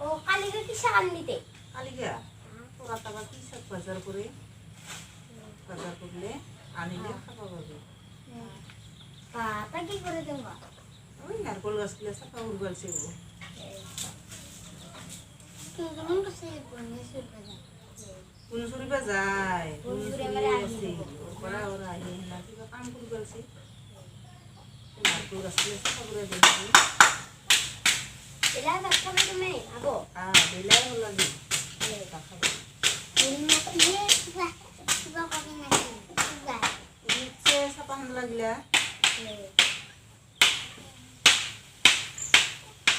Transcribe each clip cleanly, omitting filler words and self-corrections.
ও কালিকে কি শাক আনলিতে? কালিকা তোরা তাবা কি শাক বাজার করে, বাজার করলে আনিলে খাবা পাবি। তা কি করে দেব? ওই নারকল গাছগুলা চাফা উড়বালছে। কোন চুরিবা যায়, কোন আছে ওর পৰা ওৰা আহি সেনা কিবা কাম কৰিব আছে। নারকল গাছগুলা চাফা করে দিয়েছি। বেলা ভাত খাবে তুমি আবো? বেলাই হল আজি খাব। নিচে চাফা হান লাগিলা।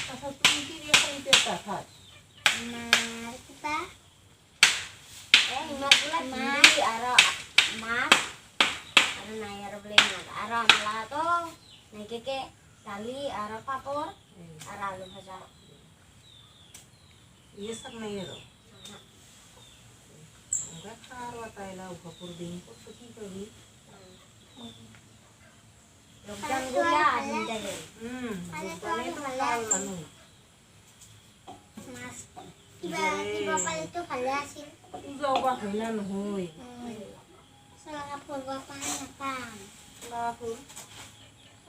তাৰপাছত তুমি কি দিয়ে খালি এটা ভাত? আৰু মাছ আৰু নাই আৰু বোলে ইমান আৰু আমলা তো নাইকে, দালি আৰু পাপৰ আৰু আলু ভাজা। ইয়ে শাক নাই আৰু খাৰ এটা এলা উভাপুৰ দিম কত কি পাবি। মানুহ পূজাও বা হয় না নহয়। চোলা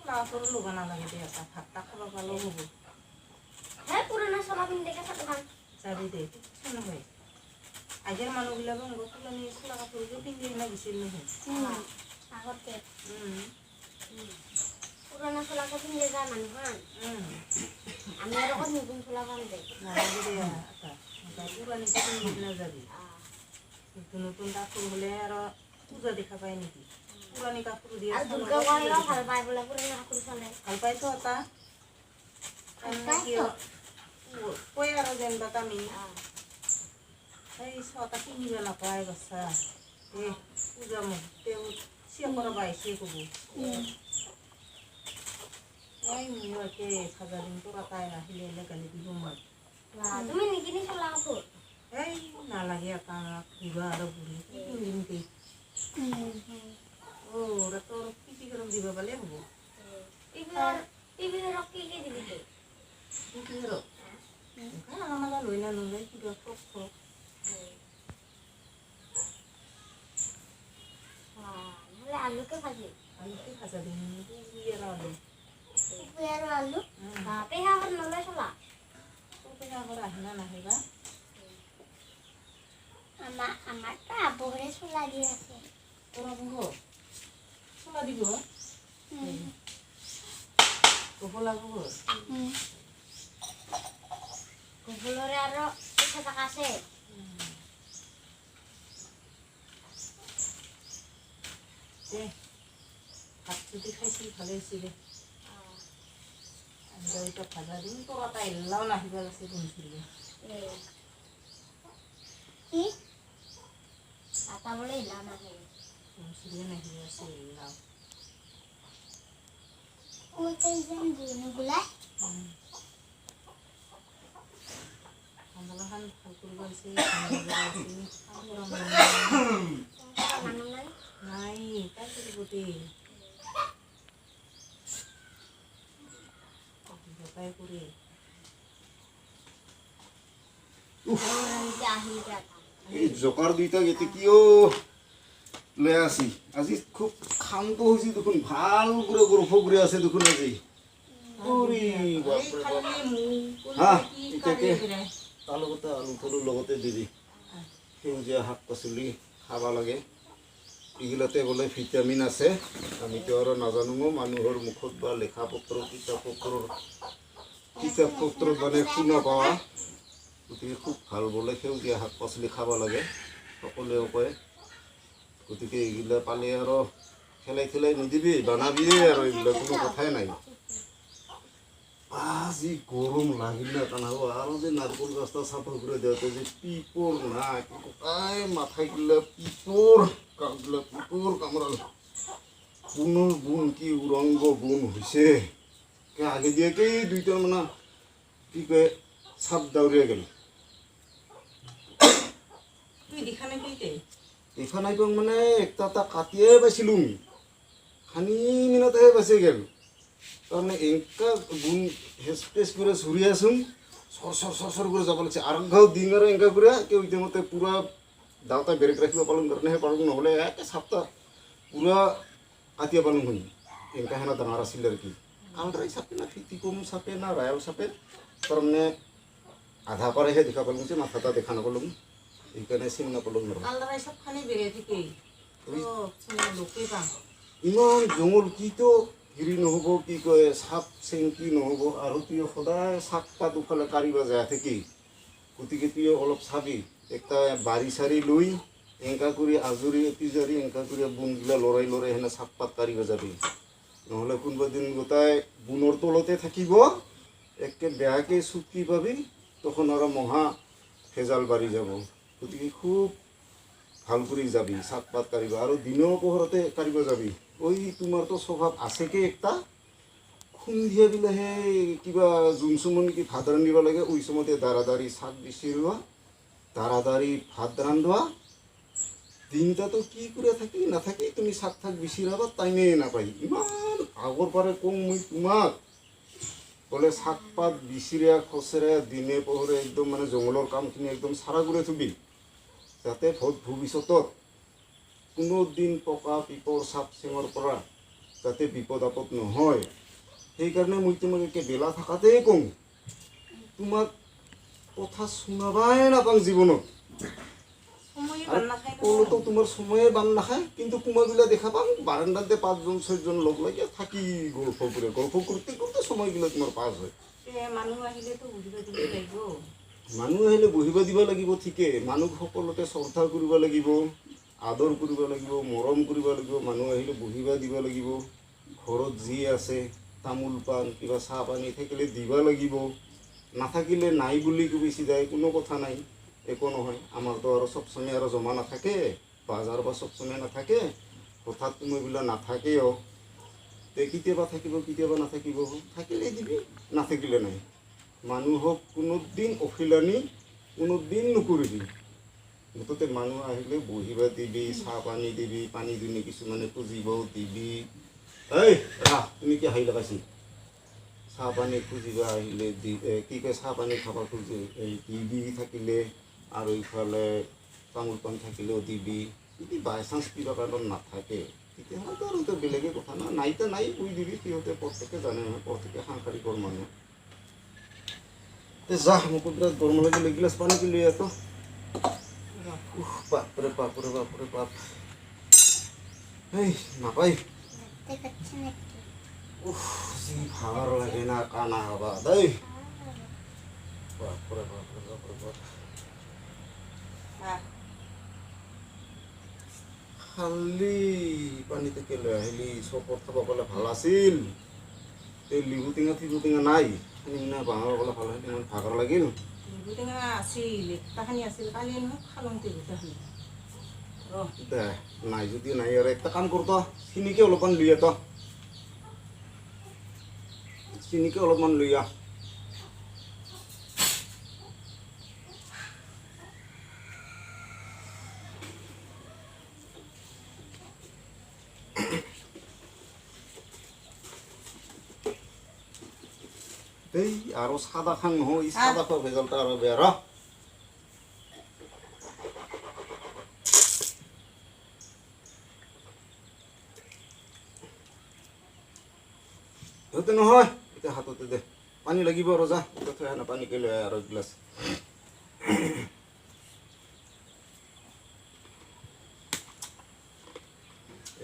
কাপোৰ ল'ব নালাগে দে, এটা ভাত তাত খাব পালেও হ'ব। যাবি দে, কিছু নহয়। আগেৰ মানুহবিলাক পুৰণি চোলা কাপোৰ পিন্ধি কিনে গৈছিল নহয় আগতে। পুৰণা চোলাকে পিন্ধি যায় মানুহখন, আমি আৰু ক'ত নতুন চোলা পাম দে। নালাগে দে, এটা পুৰণি পিন্ধি কিনে যাবি। নতুন নতুন কাপোৰ হ'লে আৰু পূজা দেখা পায় নেকি? পুৰণি কাপোৰ দিয়ে ভাল পায় বোলে, পুৰণি কাপোৰ চলে। ভাল পাইতো এটা কয় আৰু যেনিবা আমি এই ছটা কিনিব নাপায় বাচ্চা। এ পূজা মোক তেওঁ চিয়া কৰাব আহিছে ক'ব। এই ময়ো একে ভাজা দিম, তোৰা তাই আহিলে এলে গালি দিব মোক। তুমি নিকিনি চোলা কাপোৰ? এই নালাগে, এটা বুঢ়া আৰু বুঢ়ী কি পিন্ধিম কি? অ' ওৰা তোৰ কি কি গৰম দিব পালে হ'ব। কি কি দিবি তুই? কি আৰু আমাৰ লৈ না নলয় কিবা ফ্ৰক ফ্ৰক। নহ'লে আলুকে ভাজি। আলুকে ভাজা দিম আৰু আলু। আৰু আলু পেহা নলয় চলা। পেহা আহে না নাহে বা? আমাৰতো আবুৰে চোলা দি আছে। তোৰ আবুহ চোলা দিব? গফলা গোবৰ গোবলৰে আৰু পইচা টকা আছে। দে, ভাত যদি খাইছিল ভালে হৈছিলে। আঞ্জা এতিয়া ভাজা দিম, তোৰ এটা এলাও নাহিব আছে গুণচুৰিয়ে। কি আটা বোলে এলাও নাহে? গুণচুৰিয়ে নাহিব আছে এলাও। কমলাখান ভাল কৰিব আছে, নাই তাই কৰিব দে, তাই কৰে। এই জকাৰ দুইটা গেতে কিয় লৈ আছি? আজি খুব শান্ত হৈছে দেখোন, ভাল করে গল্প করে আছে দেখোন আজি। হা, এটাকে তাৰ লগতে আলু থালুৰ লগতে দিবি। সেউজীয়া শাক পাচলি খাব লাগে, এইগিলাতে বোলে ভিটামিন আছে। আমিতো আৰু নাজানো, মানুহৰ মুখত বা লেখা পত্ৰ কিতাপ পত্ৰত মানে শুনা পাৱা। গতিকে খুব ভাল বোলে সেউজীয়া শাক পাচলি খাব লাগে, সকলোৱে কয়। গতিকে এইগিলা পালে আৰু খেলাই খেলাই নিদিবি, বনাবিয়ে আৰু, এইবিলাক কোনো কথাই নাই। আজি গৰম লাগিল না কানাব আৰু যে নারকল গাছটা চাফা করে দেওয়াতে যে পিপর না কি কোথায় মাথায় গিলা পিপর কামলা পিপর কামড়াল। বুনোর বুন কি উৰংগ বুন হৈছে, আগে দিয়াকেই দুইটা মানে কি কয় সাপ দাউৰিয়ে গেল। দেখা নাই মানে একটা এটা কাটিয়ে পাইছিলো, খানি মিনতহে বাচি গেল। তাৰমানে এনেকুৱা গুণ হেচ পেচ কৰি চুৰি আছোং, সৰ সৰ সৰ সৰ কৰি যাব লাগিছে। আৰু ঘাও দিন আৰু এনেকুৱা কৰি কেউ ইতিমধ্যে পূৰা দাওতা বেৰেক ৰাখিব পালোঁ কাৰণেহে পাৰোঁ, নহ'লে একে সাপটা পূৰা কাটিব পালোঁ শুনি। এনেকুৱা হেনা ডাঙৰ আছিল আৰু কি কালৰাই চাপে না ফিটি কম চাপে না ৰায়াল চাপে, তাৰমানে আধা পাৰেহে দেখা পালোঁ যে মাথাটা দেখা নাপালোঁ, সেইকাৰণে চিনি নাপালোঁ আৰু। কালৰাই চবখানে বেৰে থাকেই, লোকেই পাম। ইমান জংঘল কিতো হেৰি নহ'ব, কি কয় সাপ চেংকি নহ'ব। আৰু তুই সদায় শাক পাত উফালে কাঢ়িব যায় থাকি, গতিকে তুই অলপ চাবি একটা বাৰী চাৰি লৈ এনেকা কৰি আজৰি পিজাৰি এনেকা কৰি বোনগিলা লৰাই লৰাই সেনে শাক পাত কাঢ়িব যাবি। নহ'লে কোনোবা দিন গোটাই বোনৰ তলতে থাকিব, একে বেয়াকৈ চুটকি পাবি, তখন আৰু মহা ভেজাল বাঢ়ি যাব। গতিকে খুব ভাল কৰি যাবি শাক পাত কাঢ়িব, আৰু দিনৰ পোহৰতে কাঢ়িব যাবি। ঐ তোমাৰতো স্বভাৱ আছেকে একটা, সন্ধিয়া বিলাহে কিবা যোন সময় নেকি ভাত ৰান্ধিব লাগে, ওই সময়তে দাৰাদাৰি শাক বিচাৰোৱা, তাড়াতাড়ি ভাত ৰান্ধোৱা। দিনটাতো কি কৰে থাকি নাথাকি তুমি শাক থাক বিচাৰাবা টাইমেই নাপাই। ইমান আগৰ পৰাই কওঁ মই তোমাক, বোলে শাক পাত বিচিৰা খচৰা দিনে পোহৰে একদম মানে জংঘলৰ কামখিনি একদম চাৰা কৰি থবি, যাতে ভৱিষ্যতত কোনো দিন পকা পিপৰ চাপ চেঙৰ পৰা যাতে বিপদ আপদ নহয়। সেইকাৰণে মই তোমাক একে বেলা থাকাতেই কওঁ, তোমাক কথা শুনাবাই নাপাওঁ জীৱনত। ক'লোতো তোমাৰ সময়ে বান নাখায়, কিন্তু কোমাবিলাক দেখা পাম বাৰান্দাতে পাঁচজন ছয়জন লগ লাগি থাকি গল্প কৰে, গল্প কৰোঁতে কৰোঁতে সময়বিলাক তোমাৰ পাছ হয়। মানুহ আহিলেতো বহিব দিব লাগিব, মানুহ আহিলে বহিব দিব লাগিব ঠিকে, মানুহ সকলোকে শ্ৰদ্ধা কৰিব লাগিব, আদৰ কৰিব লাগিব, মৰম কৰিব লাগিব। মানুহ আহিলে বহিব দিব লাগিব, ঘৰত যি আছে তামোল পাণ কিবা চাহ পানী থাকিলে দিব লাগিব, নাথাকিলে নাই বুলি কবি চিধাই, কোনো কথা নাই, একো নহয়। আমাৰতো আৰু চব সময় আৰু জমা নাথাকে, বাজাৰ বা চব সময় নাথাকে, হঠাৎ কোনোবিলাক নাথাকেও, তে কেতিয়াবা থাকিব কেতিয়াবা নাথাকিব, থাকিলে দিবি নাথাকিলে নাই। মানুহক কোনোদিন অখিলানি কোনোদিন নকৰিবি। মুঠতে মানুহ আহিলে বহিব দিবি, চাহ পানী দিবি, পানী দুনি কিছুমানে খুজিব দিবি। এই ৰাহ তুমি কি হাঁহি লগাইছি, চাহ পানী খুজিব আহিলে দি কি কয় চাহ পানী খাব খুজি এই দিবি থাকিলে, আৰু ইফালে তামোল পাণ থাকিলেও দিবি। যদি বাই চান্স কিবা কাৰণত নাথাকে তেতিয়াহ'লেতো আৰু এইটো বেলেগে কথা না, নাইতো নাই কৈ দিবি, সিহঁতে প্ৰত্যেকে জানে নহয়, প্ৰত্যেকে সাংসাৰিকৰ মানুহ। তে যা, মোকো বিৰাট গৰম লাগিলে, এগিলাচ পানী কি লৈ আহ তো। উফ বাপৰে বাপৰে বাপৰে বাপ, এই নাপায়। উফ যি ভাগৰ লাগে না কানা হবা দেই, বাপৰে বাপৰে বাপৰে বাপ। খালি পানীতে লৈ আহিলি, চপত খাব পালে ভাল আছিল। এই লিবু টেঙা থিবু টেঙা নাই, না বাঁহৰ গ'লে ভাল হয়, ইমান ভাগৰ লাগিল। লিবু টেঙা আছিল, একটাখানি আছিল, কালি নহয় খালংতে গোটেইখিনি। দে নাই যদি নাই আৰু একটা কাম কৰ তো, চিনিকে অলপমান লৈ আহ তো, চিনিকে অলপমান লৈ আহ। এই আৰু চাদা খাং নহয়, এই চাদা খোৱা ভেজালটা আৰু বেয়া ৰ। সিহঁতে নহয়, এতিয়া হাততে দে, পানী লাগিব আৰু যা, এতিয়া থৈ আহ না, পানীকে লৈ আহ আৰু এগিলাচ।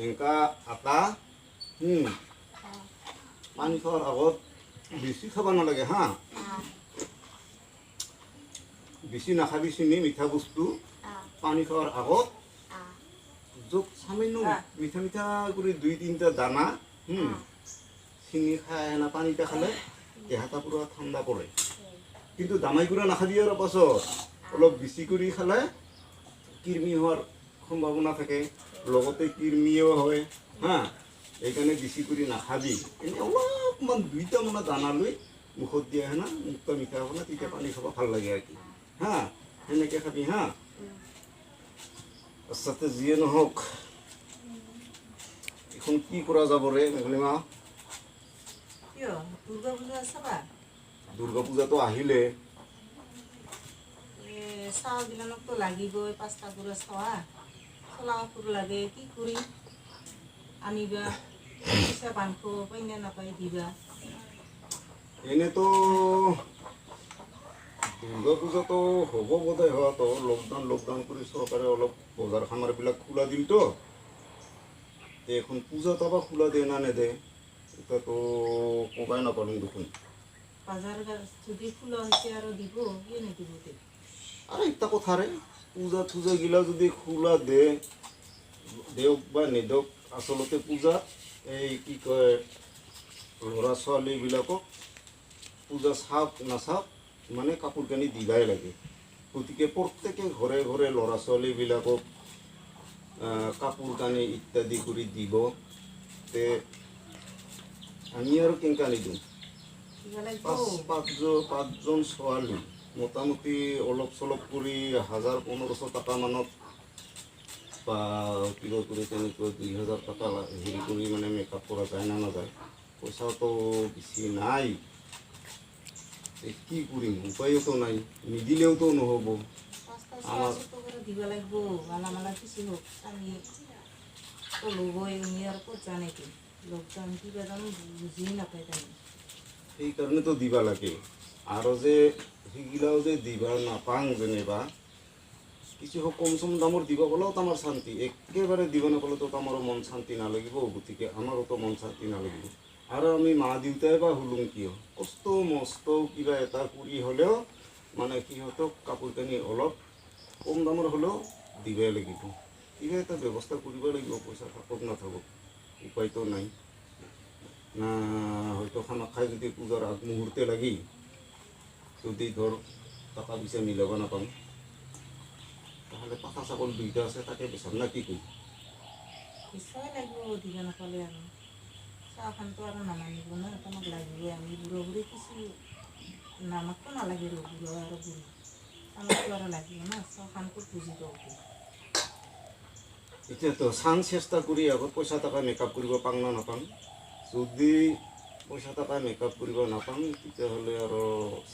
এনেকা আটা পানী খোৱাৰ আগত বেছি খাব নালাগে হা, বেছি নাখাবি চিনি মিঠা বস্তু। পানী খোৱাৰ আগত য'ত সামান্য মিঠা মিঠা কৰি দুই তিনিটা দানা চিনি খাই না পানীটা খালে দেহাটা পুৰা ঠাণ্ডা পৰে। কিন্তু দামাই গুড়া নাখাবি আৰু পাছত, অলপ বেছি কৰি খালে কৃমি হোৱাৰ সম্ভাৱনা থাকে, লগতে কৃমিও হয় হা, সেইকাৰণে বেছি কৰি নাখাবি। এনেই অলপমান দুইটা মানে দানা লৈ মুখত দিয়া হেনা মুখটা মিঠা হ'ব না, তেতিয়া পানী খাব ভাল লাগে আৰু কি হা, সেনেকৈ খাবি হা। আচ্ছাতে যিয়ে নহওক, এখন কি কৰা যাব ৰে মেঘলিমা? কিয় দুৰ্গা পূজা চাবা? দুৰ্গা পূজাটো আহিলে, চাহগিলানকতো লাগিবই, পাঁচটা কুৰা চোৱা চলা কাপোৰ লাগে। কি কৰি আনিবা? পইচা বান্ধব পাই নে নাপায় দিবা। এনেতো দুৰ্গা পূজাটো হ'ব বোধহয়। হোৱাটো লকডাউন লকডাউন কৰি চৰকাৰে অলপ বজাৰ খামাৰবিলাক খোলা দিলতো। তে এখন পূজা তাবা খোলা দিয়ে না নেদে, এটাতো ক'বাই নাপালোঁ দেখোন। বাজাৰ যদি খোলা হৈছে আৰু দিব, কিয় নিদিব তে? আৰু একটা কথাৰে পূজা থূজা গিলা যদি খোলা দে দিয়ক বা নিদিয়ক, আচলতে পূজা এই কি কয়, ল'ৰা ছোৱালীবিলাকক পূজা চাওক নাচাওক মানে কাপোৰ কানি দিবাই লাগে। গতিকে প্ৰত্যেকে ঘৰে ঘৰে ল'ৰা ছোৱালীবিলাকক কাপোৰ কানি ইত্যাদি কৰি দিব। তে আমি আৰু কেনেকা নিদিওঁ? দিব লাগিব। পাঁচজন ছোৱালী মোটামুটি অলপ চলপ কৰি 1000 1500 টকামানত বা কিবা কৰি তেনেকৈ 2000 টকা হেৰি কৰি মানে মেকআপ কৰা যায় না নাযায়? পইচাটো বেছি নাই। কি কৰিম, উপায়োতো নাই, নিদিলেওতো নহ'ব। পাঁচটা ছয়শো করে দিব লাগিব। মালা মালা কিছু হোক, আমি তো ল'বই। উনি আৰু ক'ত জানে কি লকডাউন কিবা জানো বুজি নাপায় তাই। সেইকাৰণেতো দিবা লাগে। আৰু যে সেইগিলাও যে দিবা নাপাং, যেনিবা কিছু হোক কম চম দামৰ দিব পালেও আমাৰ শান্তি। একেবাৰে দিব নাপালেতো আমাৰো মন শান্তি নালাগিব। গতিকে আমাৰোতো মন শান্তি নালাগিব। আৰু আমি মা দেউতাই বা হ'লোং কিয়, কষ্ট মষ্ট কিবা এটা কৰি হ'লেও মানে সিহঁতক কাপোৰ কানি অলপ কম দামৰ হ'লেও দিবই লাগিব। কিবা এটা ব্যৱস্থা কৰিব লাগিব, পইচা থাকক নাথাকক, উপায়তো নাই না। হয়তো খানা খাই যদি পূজাৰ আগমুহূৰ্তে লাগি যদি ধৰ টকা পইচা মিলাব নাপাওঁ, তাহলে পাঠা ছাগল দুইটা আছে, তাকে বেচাম না কি কৰিম? নিশ্চয় লাগিব দিব নাপালে। আৰু চাহখনতো আৰু নামানিব না, তোমাক লাগিবই। আমি বুঢ়া বুঢ়ী কিছু নামাকতো নালাগে ৰ, বুঢ়া আৰু বুঢ়ী আমাকতো আৰু লাগিব না। চাহখন ক'ত বুজি পাওঁ? এতিয়াতো চাং চেষ্টা কৰি আগত পইচা টকা মেকআপ কৰিব পাং না নাপাং। যদি পইচা টকা মেকআপ কৰিব নাপাং, তেতিয়াহ'লে আৰু